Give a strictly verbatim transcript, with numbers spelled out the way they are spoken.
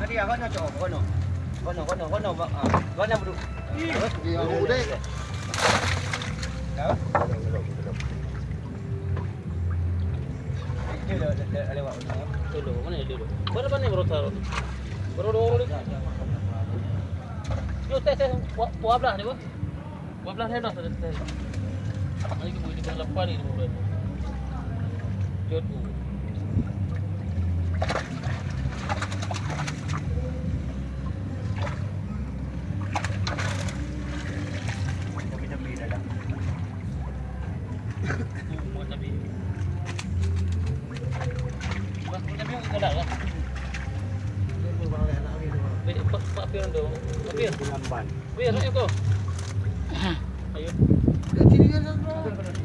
Ya, kono cok, kono. Kono, kono, kono, ba-, ah, kono beudôh. Iya, udah. Ya. Itu le-, le-, le-, lewat. Itu le, mana dia tu? Berapa ni baru taruh? Baru dua orang ni. Yo, tes, tes. Buah, buah belah ni, Bu. Dua belas dah, dah, dah. Hari ke boleh dengan lapan ni, dua belas. Jod. Tapi-tapi dah dah. Semua tapi. Mas, tapi yang kita dah lah. Pak, Pak Fir tu. Pak Fir. Dengan ban. Weh, anak aku. Ayo. Kat sini kan, Sandra?